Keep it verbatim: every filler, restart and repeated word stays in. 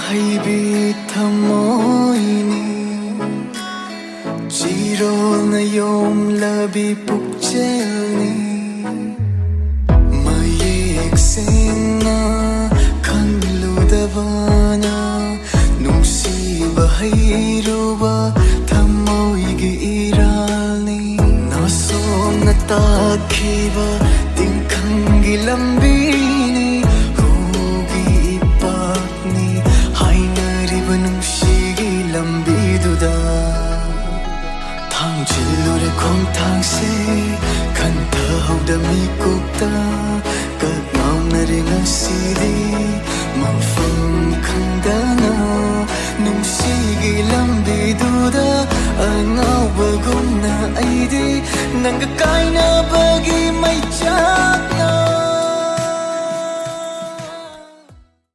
ꯍꯩꯕꯤ ꯊꯃꯣꯏꯅꯤ, ꯆꯤꯔꯣꯜꯅ ꯌꯣꯝꯂꯕꯤ ꯄꯨꯛꯆꯦꯜꯅꯤ꯫ ꯃꯌꯦꯛ ꯁꯦꯡꯅ ꯈꯪꯂꯨꯗꯕꯅ ꯅꯨꯡꯁꯤꯕ ꯍꯩꯔꯨꯕ ꯊꯃꯣꯏꯒꯤ ꯏꯔꯥꯜꯅꯤ꯫ ꯅꯥꯁꯣꯝꯅ ꯇꯥꯛꯈꯤꯕ ꯇꯤꯡꯈꯪꯒꯤ ꯂꯝꯕꯤꯅꯤ, ꯍꯨꯒꯤ ꯏꯄꯥꯛꯅꯤ, ꯍꯥꯏꯅꯔꯤꯕ ꯅꯨꯡꯁꯤꯒꯤ ꯂꯝꯕꯤꯗꯨꯗ꯫ ꯊꯥꯡꯖꯤꯜꯂꯨꯔꯦ ꯈꯣꯡꯊꯥꯡꯁꯦ ꯈꯟꯊꯍꯧꯗ ꯃꯤꯀꯨꯞꯇ꯫ ꯀꯛ ꯉꯥꯎꯅꯔꯦ ꯉꯁꯤꯗꯤ ꯃꯐꯝ ꯈꯪꯗꯅ꯫ ꯅꯨꯡꯁꯤꯒꯤ ꯂꯝꯕꯤꯗꯨꯗ ꯑꯉꯥꯎꯕꯒꯨꯝꯅ ꯑꯩꯗꯤ ꯅꯪꯒ ꯀꯥꯏꯅꯕꯒꯤ ꯃꯩꯆꯥꯛ